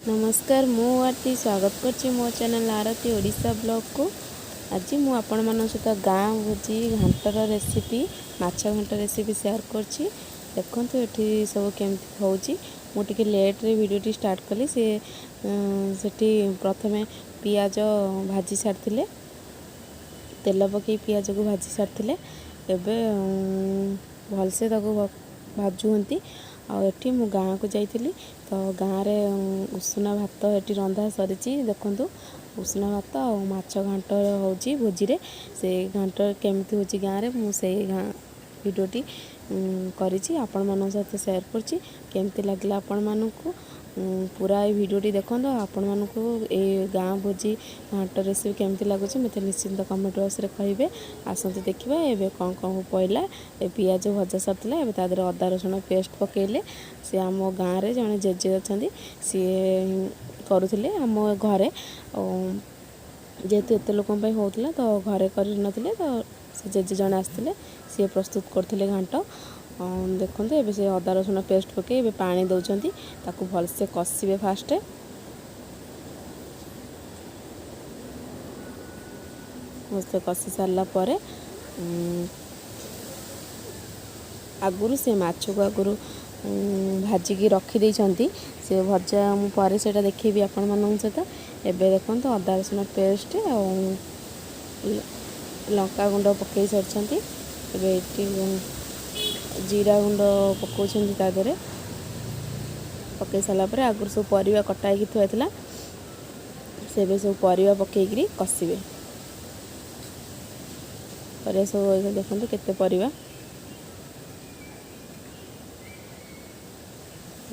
ନମସ୍କାର, ମୁଁ ଆରତୀ ସ୍ୱାଗତ କରୁଛି ମୋ ଚ୍ୟାନେଲ୍ ଆରତୀ ଓଡ଼ିଶା ବ୍ଲଗ୍କୁ। ଆଜି ମୁଁ ଆପଣମାନଙ୍କ ସହିତ ଗାଁ ଭୋଜି ଘାଣ୍ଟର ରେସିପି, ମାଛ ଘାଣ୍ଟ ରେସିପି ସେୟାର କରୁଛି। ଦେଖନ୍ତୁ ଏଠି ସବୁ କେମିତି ହେଉଛି। ମୁଁ ଟିକେ ଲେଟ୍ରେ ଭିଡ଼ିଓଟି ଷ୍ଟାର୍ଟ କଲି। ସେ ସେଠି ପ୍ରଥମେ ପିଆଜ ଭାଜି ସାରିଥିଲେ, ତେଲ ପକାଇ ପିଆଜକୁ ଭାଜି ସାରିଥିଲେ। ଏବେ ଭଲସେ ତାକୁ ଭାଜୁଛନ୍ତି। ଆଉ ଏଠି ମୁଁ ଗାଁକୁ ଯାଇଥିଲି ତ ଗାଁରେ ଉଷୁନା ଭାତ ଏଠି ରନ୍ଧା ସରିଛି। ଦେଖନ୍ତୁ, ଉଷୁନା ଭାତ ଆଉ ମାଛ ଘାଣ୍ଟ ହେଉଛି ଭୋଜିରେ। ସେ ଘାଣ୍ଟ କେମିତି ହେଉଛି ଗାଁରେ, ମୁଁ ସେଇ ଭିଡ଼ିଓଟି କରିଛି, ଆପଣମାନଙ୍କ ସହିତ ସେୟାର କରୁଛି। କେମିତି ଲାଗିଲା ଆପଣମାନଙ୍କୁ, ପୁରା ଏଇ ଭିଡ଼ିଓଟି ଦେଖନ୍ତୁ। ଆପଣମାନଙ୍କୁ ଏଇ ଗାଁ ଭୋଜି ଘାଣ୍ଟ ରେସିପି କେମିତି ଲାଗୁଛି, ମୋତେ ନିଶ୍ଚିନ୍ତ କମେଣ୍ଟ ବକ୍ସରେ କହିବେ। ଆସନ୍ତୁ ଦେଖିବା ଏବେ କ'ଣ କ'ଣ ପଡ଼ିଲା। ଏ ପିଆଜ ଭଜା ସରିଥିଲା, ଏବେ ତା ଦେହରେ ଅଦା ରସୁଣ ପେଷ୍ଟ ପକାଇଲେ। ସେ ଆମ ଗାଁରେ ଜଣେ ଜେଜେ ଅଛନ୍ତି, ସିଏ କରୁଥିଲେ ଆମ ଘରେ। ଆଉ ଯେହେତୁ ଏତେ ଲୋକଙ୍କ ପାଇଁ ହେଉଥିଲା ତ ଘରେ କରିନଥିଲେ, ତ ସେ ଜେଜେ ଜଣେ ଆସିଥିଲେ, ସିଏ ପ୍ରସ୍ତୁତ କରୁଥିଲେ ଘାଣ୍ଟ। ଦେଖନ୍ତୁ, ଏବେ ସେ ଅଦା ରସୁଣ ପେଷ୍ଟ ପକାଇ ଏବେ ପାଣି ଦେଉଛନ୍ତି। ତାକୁ ଭଲସେ କଷିବେ ଫାଷ୍ଟ। ଭଲସେ କଷି ସାରିଲା ପରେ ଆଗରୁ ସେ ମାଛକୁ ଆଗରୁ ଭାଜିକି ରଖିଦେଇଛନ୍ତି। ସେ ଭଜା ମୁଁ ପରେ ସେଇଟା ଦେଖେଇବି ଆପଣମାନଙ୍କ ସହିତ। ଏବେ ଦେଖନ୍ତୁ, ଅଦା ରସୁଣ ପେଷ୍ଟ ଆଉ ଲଙ୍କା ଗୁଣ୍ଡ ପକାଇ ସାରିଛନ୍ତି। ଏବେ ଏଠି ଜିରା ଗୁଣ୍ଡ ପକାଉଛନ୍ତି ତା ଦେହରେ। ପକାଇ ସାରିଲା ପରେ ଆଗରୁ ସବୁ ପରିବା କଟା ହେଇକି ଥୁଆ ହେଇଥିଲା, ସେ ଏବେ ସବୁ ପରିବା ପକାଇକିରି କଷିବେ। ପରିବା ସବୁ ଦେଖନ୍ତୁ, କେତେ ପରିବା।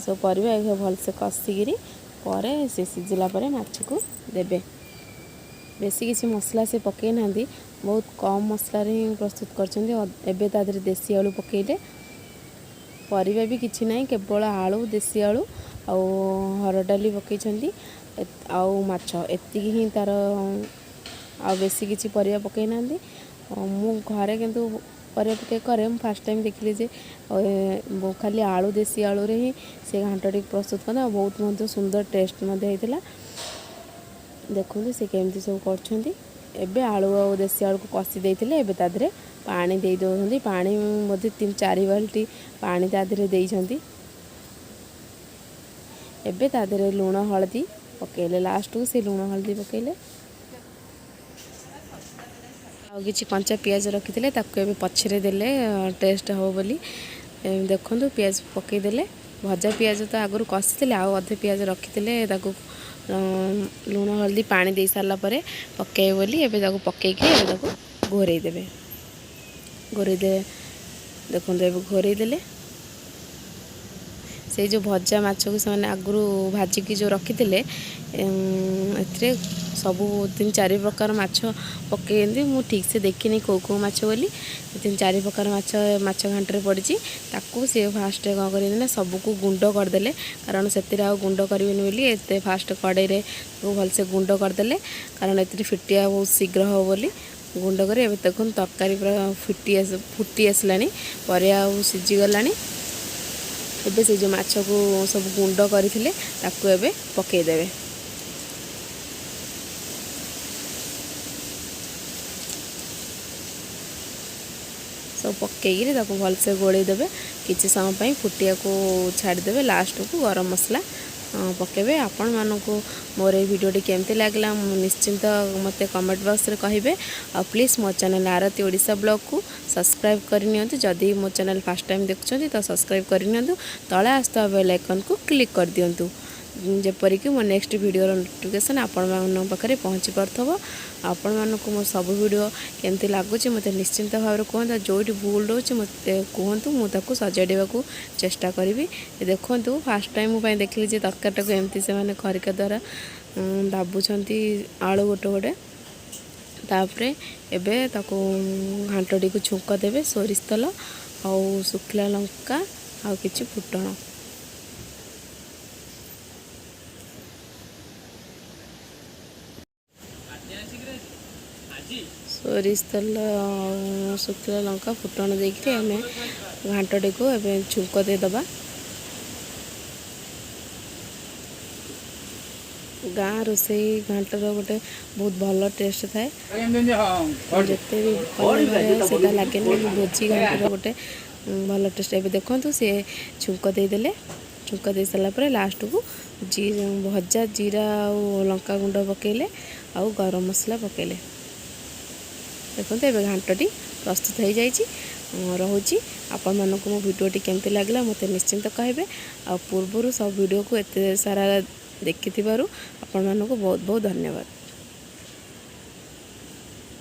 ସବୁ ପରିବା ଭଲସେ କଷିକିରି ପରେ ସେ ସିଝିଲା ପରେ ମାଛକୁ ଦେବେ। ବେଶୀ କିଛି ମସଲା ସେ ପକାଇ ନାହାନ୍ତି, ବହୁତ କମ୍ ମସଲାରେ ହିଁ ପ୍ରସ୍ତୁତ କରିଛନ୍ତି। ଏବେ ତା ଦେହରେ ଦେଶୀ ଆଳୁ ପକାଇଲେ। ପରିବା ବି କିଛି ନାହିଁ, କେବଳ ଆଳୁ, ଦେଶୀ ଆଳୁ ଆଉ ହରଡ଼ ଡାଲି ପକାଇଛନ୍ତି ଆଉ ମାଛ, ଏତିକି ହିଁ ତା'ର। ଆଉ ବେଶୀ କିଛି ପରିବା ପକାଇ ନାହାନ୍ତି। ମୁଁ ଘରେ କିନ୍ତୁ ପରିବା ପକାଇ କରେ। ମୁଁ ଫାର୍ଷ୍ଟ ଟାଇମ୍ ଦେଖିଲି ଯେ ଖାଲି ଆଳୁ, ଦେଶୀ ଆଳୁରେ ହିଁ ସେ ଘାଣ୍ଟଟି ପ୍ରସ୍ତୁତ କଲେ ଆଉ ବହୁତ ମଧ୍ୟ ସୁନ୍ଦର ଟେଷ୍ଟ ମଧ୍ୟ ହେଇଥିଲା। ଦେଖନ୍ତୁ ସେ କେମିତି ସବୁ କରୁଛନ୍ତି। ଏବେ ଆଳୁ ଆଉ ଦେଶୀ ଆଳୁକୁ କଷି ଦେଇଥିଲେ, ଏବେ ତା ଦେହରେ ପାଣି ଦେଇ ଦେଉଛନ୍ତି। ପାଣି ବୋଧେ 3-4 ବାଲ୍ଟି ପାଣି ତା ଦେହରେ ଦେଇଛନ୍ତି। ଏବେ ତା ଦେହରେ ଲୁଣ ହଳଦୀ ପକାଇଲେ। ଲାଷ୍ଟକୁ ସେ ଲୁଣ ହଳଦୀ ପକାଇଲେ। ଆଉ କିଛି କଞ୍ଚା ପିଆଜ ରଖିଥିଲେ, ତାକୁ ଏବେ ପଛରେ ଦେଲେ, ଟେଷ୍ଟ ହେବ ବୋଲି। ଦେଖନ୍ତୁ, ପିଆଜ ପକାଇଦେଲେ। ଭଜା ପିଆଜ ତ ଆଗରୁ କଷିଥିଲେ, ଆଉ ଅଧେ ପିଆଜ ରଖିଥିଲେ, ତାକୁ ଲୁଣ ହଳଦୀ ପାଣି ଦେଇ ସାରିଲା ପରେ ପକାଇବେ ବୋଲି। ଏବେ ତାକୁ ପକାଇକି ଏବେ ତାକୁ ଘୋରେଇ ଦେବେ। ଘୋରେଇ ଦେବେ, ଦେଖନ୍ତୁ, ଏବେ ଘୋରେଇ ଦେଲେ। ସେଇ ଯେଉଁ ଭଜା ମାଛକୁ ସେମାନେ ଆଗରୁ ଭାଜିକି ଯେଉଁ ରଖିଥିଲେ, ଏଥିରେ ସବୁ 3-4 ପ୍ରକାର ମାଛ ପକେଇଛନ୍ତି। ମୁଁ ଠିକ୍ସେ ଦେଖିନି କେଉଁ କେଉଁ ମାଛ ବୋଲି। 3-4 ପ୍ରକାର ମାଛ ମାଛ ଘାଣ୍ଟରେ ପଡ଼ିଛି। ତାକୁ ସେ ଫାଷ୍ଟ କ'ଣ କରିବେ ନା ସବୁକୁ ଗୁଣ୍ଡ କରିଦେଲେ, କାରଣ ସେଥିରେ ଆଉ ଗୁଣ୍ଡ କରିବେନି ବୋଲି ଏତେ ଫାଷ୍ଟ କଡ଼େଇରେ ତାକୁ ଭଲସେ ଗୁଣ୍ଡ କରିଦେଲେ, କାରଣ ଏଥିରେ ଫିଟିବା ବହୁତ ଶୀଘ୍ର ହେବ ବୋଲି ଗୁଣ୍ଡ କରି। ଏବେ ଦେଖନ୍ତୁ, ତରକାରୀ ପୁରା ଫୁଟି ଆସିଲାଣି, ପରିବା ଆଉ ସିଝିଗଲାଣି। ଏବେ ସେ ଯେଉଁ ମାଛକୁ ସବୁ ଗୁଣ୍ଡ କରିଥିଲେ, ତାକୁ ଏବେ ପକାଇଦେବେ। ସବୁ ପକାଇକିରି ତାକୁ ଭଲସେ ଗୋଳେଇ ଦେବେ। କିଛି ସମୟ ପାଇଁ ଫୁଟିବାକୁ ଛାଡ଼ିଦେବେ। ଲାଷ୍ଟକୁ ଗରମ ମସଲା ପକାଇବେ। ଆପଣମାନଙ୍କୁ ମୋର ଏଇ ଭିଡ଼ିଓଟି କେମିତି ଲାଗିଲା, ମୁଁ ନିଶ୍ଚିନ୍ତ ମୋତେ କମେଣ୍ଟ ବକ୍ସରେ କହିବେ। ଆଉ ପ୍ଲିଜ୍ ମୋ ଚ୍ୟାନେଲ୍ ଆରତୀ ଓଡ଼ିଶା ବ୍ଲଗ୍କୁ ସବସ୍କ୍ରାଇବ୍ କରିନିଅନ୍ତୁ। ଯଦି ମୋ ଚ୍ୟାନେଲ୍ ଫାର୍ଷ୍ଟ ଟାଇମ୍ ଦେଖୁଛନ୍ତି ତ ସବସ୍କ୍ରାଇବ୍ କରିନିଅନ୍ତୁ। ତଳେ ଆସୁଥିବା ବେଲ୍ ଆଇକନ୍କୁ କ୍ଲିକ୍ କରିଦିଅନ୍ତୁ, ଯେପରିକି ମୋ ନେକ୍ସଟ ଭିଡ଼ିଓର ନୋଟିଫିକେସନ୍ ଆପଣମାନଙ୍କ ପାଖରେ ପହଞ୍ଚି ପାରୁଥିବ। ଆପଣମାନଙ୍କୁ ମୋ ସବୁ ଭିଡ଼ିଓ କେମିତି ଲାଗୁଛି, ମୋତେ ନିଶ୍ଚିନ୍ତ ଭାବରେ କୁହନ୍ତୁ। ଆଉ ଯେଉଁଠି ଭୁଲ ରହୁଛି, ମୋତେ କୁହନ୍ତୁ, ମୁଁ ତାକୁ ସଜାଡ଼ିବାକୁ ଚେଷ୍ଟା କରିବି। ଦେଖନ୍ତୁ, ଫାର୍ଷ୍ଟ ଟାଇମ୍ ମୋ ପାଇଁ ଦେଖିଲି ଯେ ତରକାରୀଟାକୁ ଏମିତି ସେମାନେ ଖରିକା ଦ୍ୱାରା ଦାବୁଛନ୍ତି ଆଳୁ ଗୋଟେ ଗୋଟେ। ତାପରେ ଏବେ ତାକୁ ଘାଣ୍ଟଟିକୁ ଛୁଙ୍କ ଦେବେ, ସୋରିଷ ତେଲ ଆଉ ଶୁଖିଲା ଲଙ୍କା ଆଉ କିଛି ଫୁଟଣ। ସୋରିଷ ତେଲ ଆଉ ଶୁଖିଲା ଲଙ୍କା ଫୁଟଣ ଦେଇକିରି ଆମେ ଘାଣ୍ଟଟିକୁ ଏବେ ଛୁଙ୍କ ଦେଇଦେବା। ଗାଁ ରୋଷେଇ ଘାଣ୍ଟର ଗୋଟେ ବହୁତ ଭଲ ଟେଷ୍ଟ ଥାଏ। ଯେତେ ବି କଲେ ଘରେ ସେଇଟା ଲାଗେନି, କିନ୍ତୁ ଭୋଜି ଘାଣ୍ଟର ଗୋଟେ ଭଲ ଟେଷ୍ଟ। ଏବେ ଦେଖନ୍ତୁ, ସିଏ ଛୁଙ୍କ ଦେଇଦେଲେ। ଛୁଙ୍କ ଦେଇ ସାରିଲା ପରେ ଲାଷ୍ଟକୁ ଭଜା ଜିରା ଆଉ ଲଙ୍କା ଗୁଣ୍ଡ ପକାଇଲେ ଆଉ ଗରମ ମସଲା ପକାଇଲେ। ଦେଖନ୍ତୁ, ଏବେ ଘାଣ୍ଟଟି ପ୍ରସ୍ତୁତ ହେଇଯାଇଛି। ରହୁଛି। ଆପଣମାନଙ୍କୁ ମୋ ଭିଡ଼ିଓଟି କେମିତି ଲାଗିଲା, ମୋତେ ନିଶ୍ଚିନ୍ତ କହିବେ। ଆଉ ପୂର୍ବରୁ ସବୁ ଭିଡ଼ିଓକୁ ଏତେ ସାରା ଦେଖିଥିବାରୁ ଆପଣମାନଙ୍କୁ ବହୁତ ବହୁତ ଧନ୍ୟବାଦ।